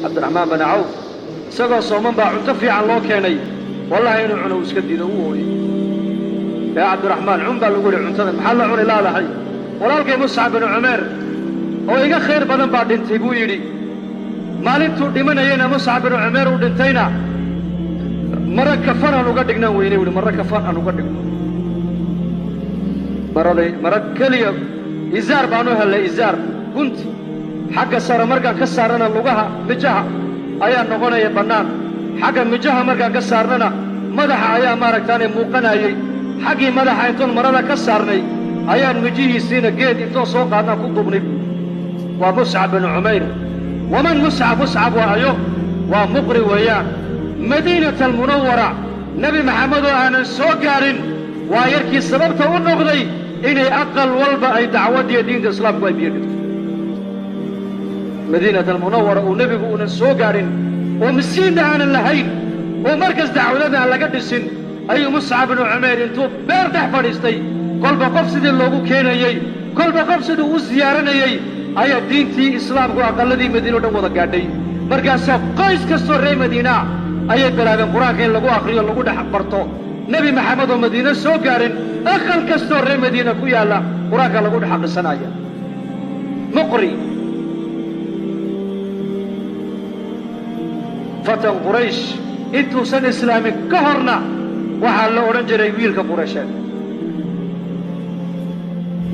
Cabdiraxmaan bin Cawf isagoo sooman baa cunto fiican loo keenay, wallahi inuu cuno uu iska diido, uu ooyey. Yaa Cabdiraxmaan, cun baa lagu yidhi cuntadan, maxaa la cuni laadahay? Walaalkay Muscab bin Cumeer oo iga khayr badan baa dhintay buu yidhi. Maalintuu dhimanayena Muscab bin Cumeer uu dhintayna mara kafan aan uga dhignaan weynay wuhi, mara kafan aan uga dhigno, maraday mara keliya izaar baan u hellay, izaar gunti xagga sare markaan ka saarnana lugaha mijaha ayaa noqonaya bannaan, xagga mijaha markaan ka saarnana madaxa ayaa maaragtaane muuqanayey, xaggii madaxa intoon marada ka saarnay ayaan mijihiisiina geed intoo soo qaadnaan ku duubnay buui. Waa Muscab bin Cumayr. Waman Muscab? Muscab waa ayo? Waa muqri weeyaan. Madiinata almunawara Nebi Maxamed oo aanan soo gaadhin waa yarkii sababta u noqday inay aqal walba ay dacwaddiiyo diinta islaamku ay biyo dhigto. Madiinata almunawara uu nebigu uunan soo gaadhin oo miskiinna aanan lahayn oo markas dacwadada aan laga dhisin ayuu Muscab binu Cumayr intuu beer dhex fadhiistay, kolba qof sidii loogu keenayey, kolba qof siduu u siyaaranayey, ayaa diintii islaamku aqalladii Madiina o dhan wada gaadhay. Markaasaa qoys kastoo reer Madiinaa ayay bilaabeen qur-aanka in lagu akhriyo, lagu dhex barto. Nebi Maxamed oo Madiine soo gaadhin, aqal kastoo reer Madiina ku yaalla qur-aanka lagu dhex akhrisanaya. Muqri fatan Quraysh intuusan islaamin ka horna waxaa la odhan jiray wiilka Quraysheed.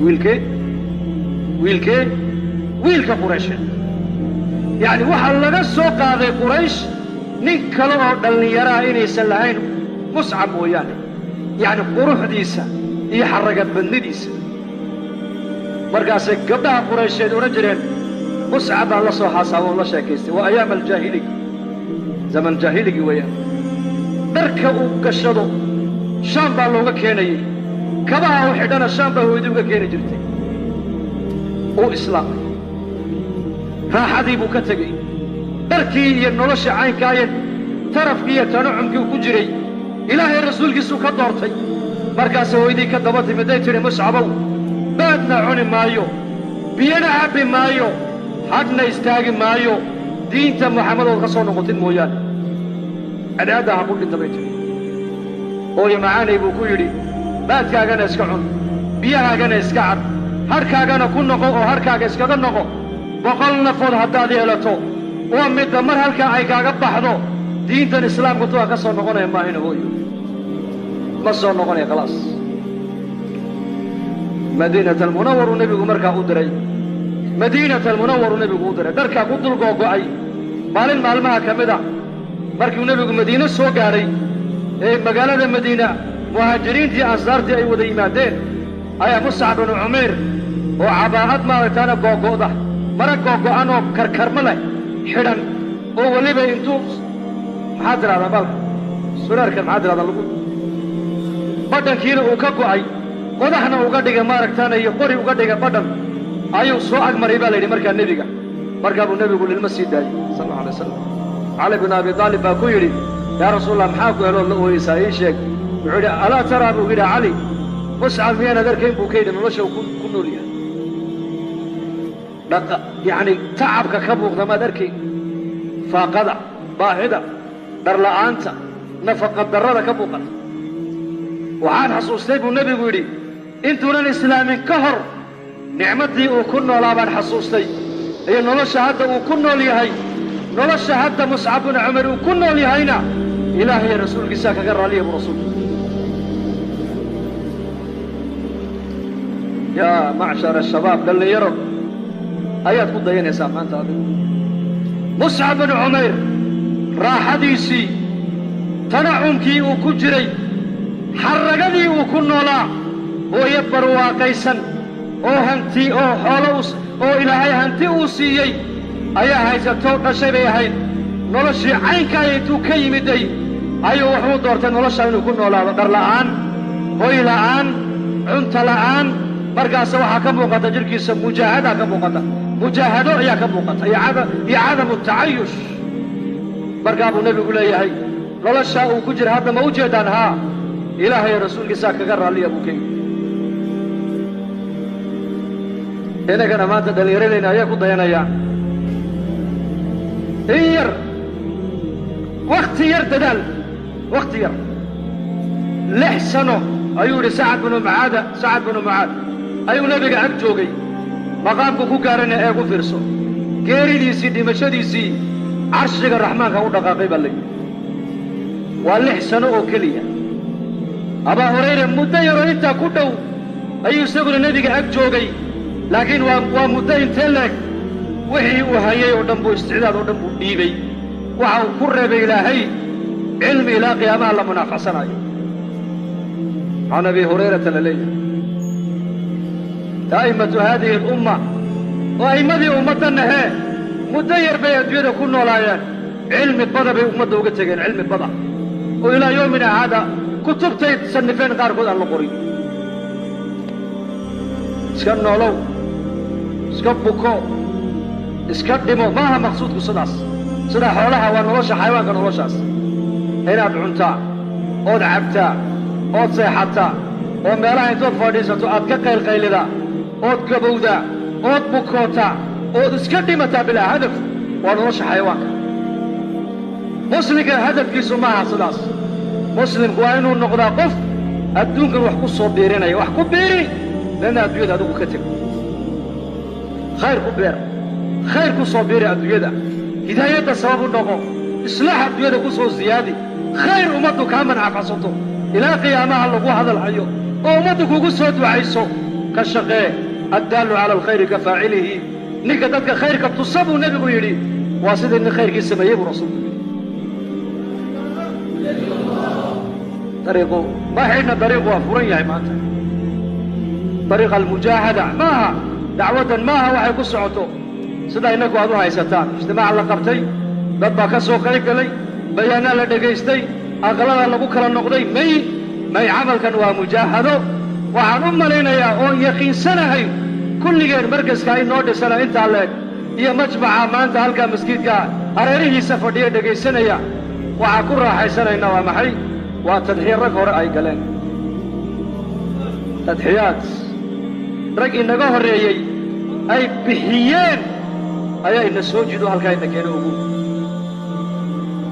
Wiilkee? Wiilkee? Wiilka Quraysheed. Yacni waxaa laga soo qaaday Quraysh nin kale oo dhallinyaraha inaysan lahayn Muscab mooyaane, yacni quruxdiisa iyo xarraga badnidiisa. Markaasay gabdhaha Quraysheed odhan jireen Muscab baan la soo xaasaabo oo la sheekaystay. Waa ayaam aljaahiligi, zaman jaahiligi weeyaan. Dharka uu gashado Shaam baa looga keenayey, kabaha u xidhana Shaam baa hooyadii uga keeni jirtay. Uu islaamay, raaxadii buu ka tegey, dharkii iyo nolosha caynkaaya, tarafkii iyo tanucumkii uu ku jiray Ilaahay rasuulkiisuu ka doortay. Markaase hooydii ka daba timiday tidhi, Muscabow, baadna cuni maayo, biyana cabbi maayo, hadhna istaagi maayo diinta Muxamed ood ka soo noqotid mooyaane. Cadhaadda ha ku dhinta bay tidhi. Hooyo macaanay buu ku yidhi, baadkaagana iska cun, biyahaagana iska cab, hadhkaagana ku noqo oo hadhkaaga iskaga noqo. 100 nafood haddaad yeelato oo midba mar halkaa ay kaaga baxdo, diintan islaamku tuwaa ka soo noqonaya maahina hooyo, ma soo noqonaya khalaas. Madiinata almunawaru nebigu markaa u diray, Madiinata almunawaru nebigu u diray, dharkaa ku dul googo'ay. Maalin maalmaha ka mid a markiu nebigu Madiine soo gaadhay ee magaalada Madiina muhaajiriintii ansaartii ay wada yimaadeen, ayaa Muscab binu Cumayr oo cabaa'ad maaragtaana googo'da, mara googo'an oo karkarmo leh xidhan, oo weliba intuu maxaa tidhahdaa baalka suraarkan maxaa tidhahdaa lagu badhankiina uu ka go'ay, qodaxna uga dhigay maaragtaana iyo qori uga dhigay badhan, ayuu soo agmaray baa la yidhi markaa nebiga. Markaa buu nebigu lilma sii daayey sal allau alay wasalam. Cali bin Abi Taalib baa ku yidhi, yaa Rasuulallah, maxaa ku helood la ooyeysaa, ii sheeg? Wuxuu yidhi, alaa taraa buu yidhi Cali, Muscab miyaanaad arkayn buu ka yidhi nolosha uu ku nool yahay, dhaqa yacni tacabka ka muuqda maad arkayn, faaqada, baahida, dharla'aanta, nafaqa darrada ka muuqata. Waxaan xasuustay buu nebigu yidhi intuunan islaamin ka hor nicmaddii uu ku noolaa baan xasuustay iyo nolosha hadda uu ku nool yahay. Nolosha hadda Muscab bin Cumar uu ku nool yahayna Ilaahay rasuulkiisaa kaga raalliya buu rasuulku. Yaa macshara shabaab, dhallinyaro ayaad ku dayanaysaa maanta adigu. Muscab bin Cumayr raaxadiisii, tanacumkii uu ku jiray, xarragadii uu ku noolaa, hooyo barwaaqaysan oo hanti oo xoolo oo Ilaahay hanti uu siiyey ayaa haysatoo dhashay bay ahayd. Noloshii caynkaaya intuu ka yimiday ayuu wuxuu doortay noloshaa inuu ku noolaado, dharla'aan, hoy la'aan, cunto la'aan. Markaase waxaa ka muuqata jidhkiisa mujaahadaa ka muuqata, mujaahado ayaa ka muuqata iyo cadamu tacayush. Markaa buu nebigu leeyahay noloshaa uu ku jira hadda ma u jeedaan? Haa, Ilaahay rasuulkiisaa kaga raalliya buu ka yidhi. Innagana maanta dhallinyaradeenna ayaa ku dayanayaan. In yar wakhti yar dadaal, wakhti yar 6 sano ayuu yidhi Sacad binu Mucaada, Sacad binu Mucaad ayuu nebiga ag joogay. Maqaamku ku gaarana eegu fiirso, geeridiisii dhimashadiisii carshiga raxmaanka u dhaqaaqay baa la yidhi. Waa 6 sano oo keliya. Abaa Hurayra muddo yaroo intaa ku dhow ayuu isaguna nebiga ag joogay, laakiin waa muddo intee leeg wixii uu hayay oo dhan buu isticdaad oo dhan buu dhiibay. Waxa uu ku reebay Ilaahay cilmi ilaa qiyaamaha la munaafacsanayo. Can Abi Hurayrata la leeyahay a'immatu haadihi alumma, oo a'immadii ummaddanahee muddo yar bay adduunyada ku noolaayeen, cilmi bada bay ummadda uga tegeen, cilmi bada oo ilaa yoomina haada kutubtay sannifeen qaarkood aan la qorin. Iska noolow, iska buko, iska dhimo, maaha maqsuudku sidaas. Sida xoolaha waa nolosha xayawaanka, noloshaas inaad cuntaa ood cabtaa ood seexataa oo meelaha intood fadhiisato aad ka qaylqaylidaa ood gabowdaa ood bukootaa ood iska dhimataa bilaa hadaf, waa nolosha xayawaanka. Muslimka hadafkiisu maaha sidaas. Muslimku waa inuu noqdaa qof adduunkan wax ku soo biirinaya, wax ku biiri, leanna adduunyada adigu ka teg, khayr ku beer, khayr ku soo biiri adduunyada, hidaayadda sabab u noqo, islaax adduunyada ku soo siyaadi, khayr ummaddu kaa manacafacsato ilaa qiyaamaha lagu hadal hayo oo ummaddu kugu soo ducayso. Ka shaqee. Addaallu cala alkhayri ka faacilihi, ninka dadka khayrka tusa buu nebigu yidhi waa sidii nin khayrkii sameeyey buu rasuulku yidhi. Dariiqu ma xidhna, dariiqu waa furan yahay maanta. Dariiqa almujaahada maaha, dacwaddan maaha waxay ku socoto sida innagu aad u haysataan. Ijtimaac la qabtay, dad baa ka soo qayb galay, bayaanaa la dhegaystay, aqalada lagu kala noqday. May camalkan waa mujaahado. Waxaan u malaynayaa oon yaqiinsanahay kulligeen markaska inoo dhisana intaa leeg iyo majmaca maanta halkaa maskiidka hareerihiisa fadhiya dhegaysanaya, waxaa ku raaxaysanayna waa maxay? Waa tadxiya rag hore ay galeen, tadxiyaad rag inaga horreeyey ay bixiyeen ayaa ina soo jido halkaa ina keena ugu.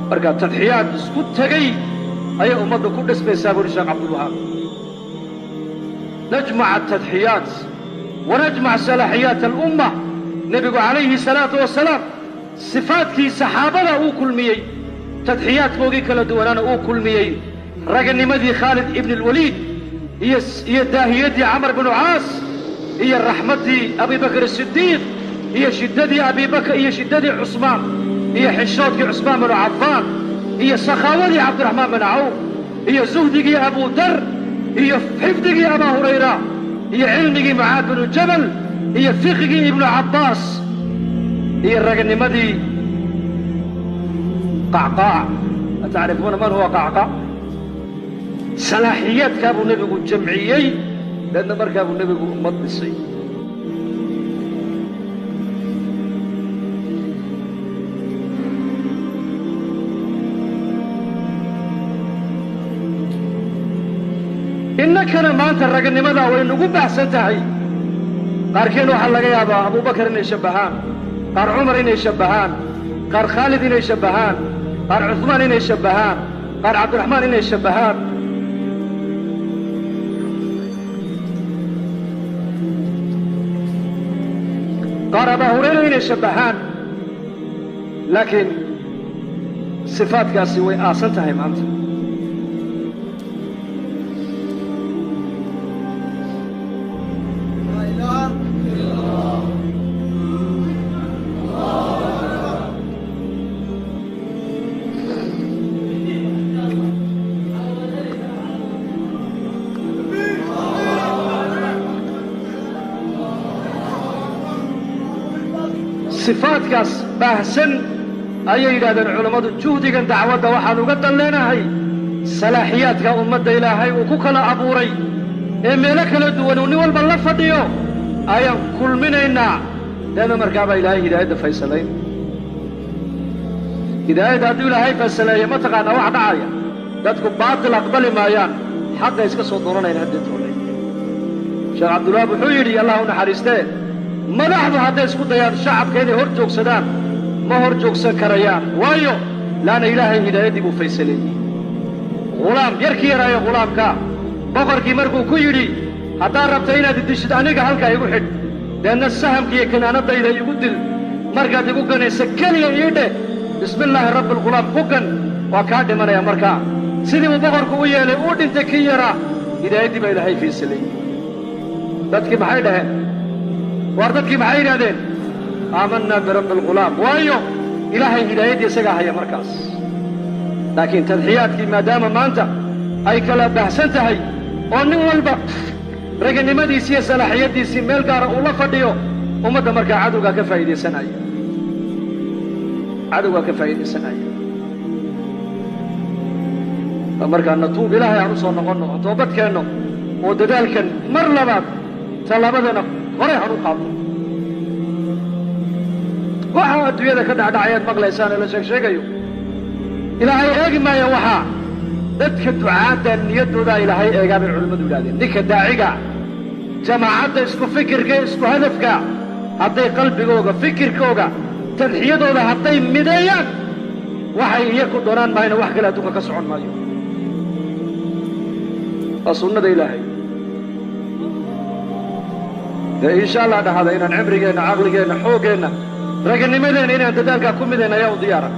Marka tadxiyaad isku tegey ayay ummaddu ku dhismaysaa buuhi Sheekh Cabdulwahaab. Najmac atadxiyaat wanajmac salaaxiyaat alumma. Nebigu calayhi salaatu wasalaam sifaadkii saxaabada uu kulmiyey, tadxiyaadkoogii kala duwanaana uu kulmiyey, raganimadii Khaalid ibn alwaliid iyo daahiyaddii Camar binu Caas iyo raxmaddii Abibakr Asidiiq iyo shiddadii Abibakr iyo shiddadii Cusmaan iyo xishoodkii Cusmaan binu Cafaan iyo sakhaawadii Cabdiraxmaan bin Cawf iyo zuhdigii Abu Dar iyo xifdigii Abaa Hurayra iyo cilmigii Mucaad binu Jabal iyo fiqigii Ibnu Cabbaas iyo raganimadii Qacqaac. Atacrifuuna man huwa Qacqaac? Salaaxiyaadkaa buu nebigu jamciyey, deedna markaa buu nebigu ummad dhisay. Innakana maanta raganimadaa way nagu baxsan tahay. Qaarkeen waxaa laga yaabaa Abubakar inay shabbahaan, qaar Cumar inay shabbahaan, qaar Khaalid inay shabbahaan, qaar Cuhmaan inay shabbahaan, qaar Cabdiraxmaan inay shabbahaan. Qaar Abaa Hurayra inay shabbahaan, laakiin sifaadkaasi way aasan tahay maanta. Sifaadkaas baahsan ayay yidhahdeen culammadu, juhdigan dacwadda waxaan uga dan leenahay salaaxiyaadka ummadda Ilaahay uu ku kala abuuray ee meelo kala duwan uu nin walba la fadhiyo ayaan kulminaynaa. Deedna markaabaa Ilaahay hidaayadda faysalayn. Hidaayadda hadduu Ilaahay faysaleeyo, ma taqaanaa wax dhacaya? Dadku baatil aqbali maayaan, xaqa iska soo doonanayn haddeetoole. Sheekh Cabdulwahaab wuxuu yidhi, Allah u naxariistee, madaxdu hadday isku dayaan shacabka inay hor joogsadaan Ma hor joogsan karayaan. Waayo, laanna Ilaahay hidaayaddii buu faysaleeyey. Ghulaam yarkii yaraayo ghulaamkaa, boqorkii markuu ku yidhi: "Haddaad rabta inaad idishid, aniga halkaa igu xidh, deedna sahamka iyo kinaanadayda igu dil, markaad igu ganaysa keliya ii dheh 'Bismi illaahi rabbi alghulaam', ku gan, waa kaa dhimanaya." Markaa sidii buu boqorku u yeelay, uu dhintay kii yaraa. Hidaayaddii baa Ilaahay faysaleeyey. Dadkii maxay dhaheen? Waar, dadkii maxay yidhahdeen? "Aamanaa birabbi alghulaam." Waayo, Ilaahay hidaayaddii isagaa haya markaas. Laakiin tadxiyaadkii maadaama maanta ay kala baahsan tahay oo nin walba raganimadiisii iyo salaaxiyaddiisii meel gaara uu la fadhiyo, ummadda markaa cadowgaa ka faa'iidaysanaya, cadowgaa ka faa'iidaysanaya. Markaa natuub, Ilaahay aan u soo noqonno oo toobad keenno oo dadaalkan mar labaad tallaabadana horey han u qaadno. Waxaa adduunyada ka dhacdhacayaad maqlaysaan ee la sheeg sheegayo, Ilaahay eegi maayo. Waxaa dadka ducaadda niyaddoodaa Ilaahay eegaa bay culimmadu yidhahdeen. Ninka daaciga, jamaacadda isku fikirka, isku hadafka, hadday qalbigooga, fikirkooga, tadxiyadooda hadday mideeyaan, waxay iyaku doonaan maayna wax kale adduunka ka socon maayo. Waa sunnada Ilaahay. Dee insha Allah dhahada inaan cimrigeenna, caqligeenna, xooggeenna, raganimadeenna inaan dadaalkaa ku midayna ayaa u diyaara.